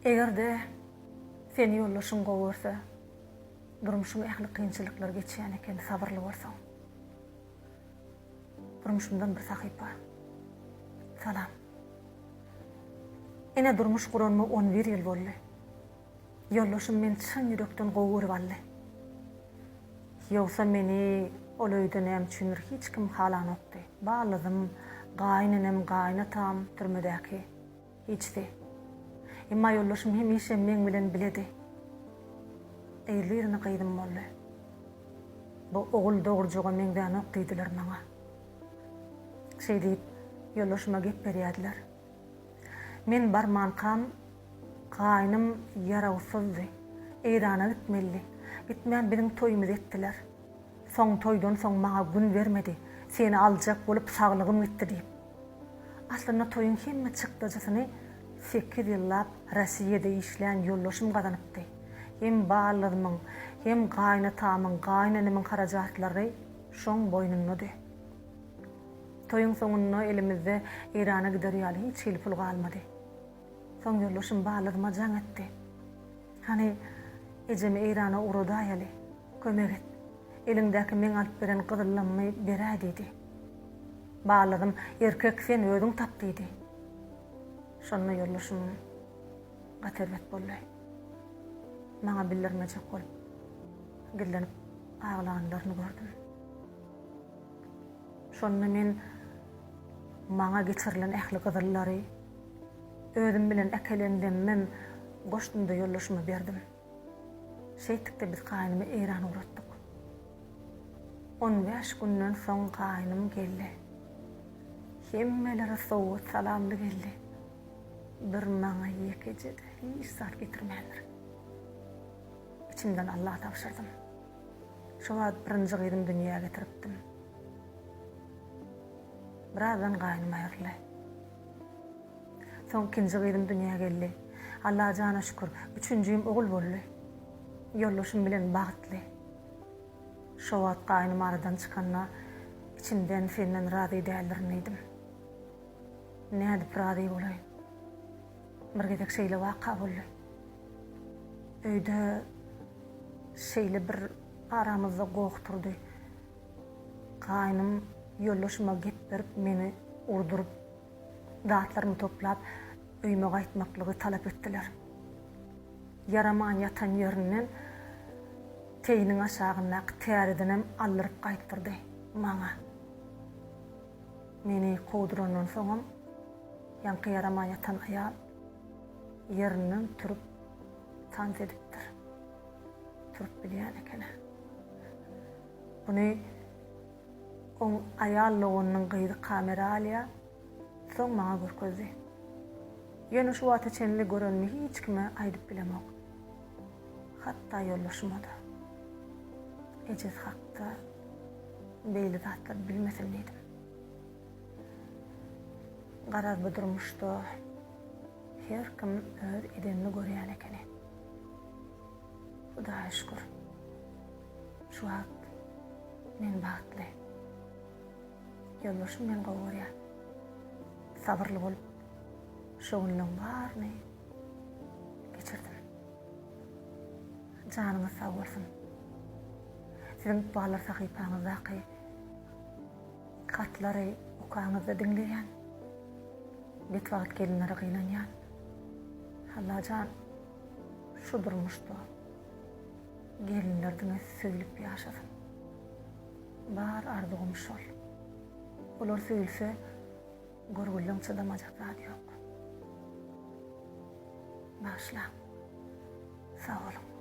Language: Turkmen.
Eger-de seni ýoldaşyň gowy görse, durmuşyň ähli kynçylyklary geçýän eken sabyrly bolsaň. Durmuşymdan bir sahypa. Salam. Ine durmuş guranyma 11 ýyl boldy. Ýoldaşym meni çyn ýürekden gowy görüp aldy. Ýogsa meni ol öýde näme üçindir hiç kim halanokdy. Ballyzym, gaýynenem, gaýynatam türmedäki. Hiçsi. Emma ýoldaşym hemişe meň bilen biledi. Yzly-yzyna gyzym boldy. Bu ogul dogurjaga meňzänok diýdiler maňa. Şeý diýip, ýoldaşyma gep berýärdiler. Men barmankam, gaýnym ýarawsyzdy. Eýrana gitmelidi. Gitmän biziň toýumyzy etdiler. Soň toýdan soň maňa gün bermedi. Seni aljak bolup saglygym gitdi diýip. Aslynda toýuň hemme çykdajysyny sekiz ýyllap Rossiýada işlän ýoldaşym gazanypdy. Hem ballyzymyň, hem gaýynatamyň, gaýynenemiň harajatlary şoň boýnundady. Toýuň soňunda elimizde Eýrana gider ýaly hiç hili pul galmady. Soň ýoldaşym ballyzyma jaň etdi. Hany, ejemi Eýrana ugradaýaly, kömek et. Eliňdäki meň alyp beren gyzyllammy beräý diýdi. Ballyzym, erkek sen, özüň tap diýdi. Şonda ýoldaşym gaty erbet boldy. Maňa bildirmejek bolup, gizlenip aglanlaryny gördüm. Şonda men maňa geçirilen ähli gyzyllary, özüm bilen äkelenlemmem goşdum-da ýoldaşyma berdim. Şeýtdik-de biz gaýnymy Eýrana ugratdyk. On bäş günden soň gaýnym geldi. Hemmelere sowgat-salamly geldi. Bir maňa ýekeje-de hiç zat getirmändir. İçimden Alla tabşyrdym. Şo wagt birinji gyzym dünýä getiripdim. Birazdan gaýnym aýryldy. Soň ikinji gyzym dünýä geldi. Allajana şükür, üçünjim ogul boldy. Ýoldaşym bilen bagtly. Şo wagt gaýnym aradan çykanda içimden senden razy däldirin diýdim. Nädip razy bolaýyn? Bir gezek şeýle waka boldy. Öýde şeýle bir aramyzda goh turdy. Gaýnym ýoldaşyma gep berip meni urduryp, zatlarymy toplap öýüme gaýtmaklygy talap etdiler. Ýaraman ýatan ýerinden teýiniň aşagyndaky täredenem aldyryp gaýtdyrdy maňa. Meni kowdurandan soňam ýaňky ýaraman ýatan aýal ýerinden turup tans edipdir. Turup bilýän eken-ä. Buny oň aýal doganynyň gyzy kamera alýar, soň maňa görkezdi. Ýöne şu wagta çenli görenimi hiç kime aýdyp bilemok. Hatda ýoldaşyma-da. Ejesi hakda beýle zatlar bilmesin diýdim. Garaz bu durmuşda her kim öz edenini görýän ekeni. Hudaýa şükür. Şu wagt men bagtly. Ýoldaşym meni gowy görýär. Sabyrly bolup, şo günleň baryny geçirdim. Janyňyz sag bolsun. Siziň ykballar sahypaňyzdaky hatlary okaňyzda diňleýän. Betbagt gelinlere gynanýan. Allajan şu durmuşda gelinler diňe söýlüp ýaşasyn. Bar arzuwym şol. Olar söýülse görgüliň çydamajak zady ýok. Bagyşlaň. Sag boluň.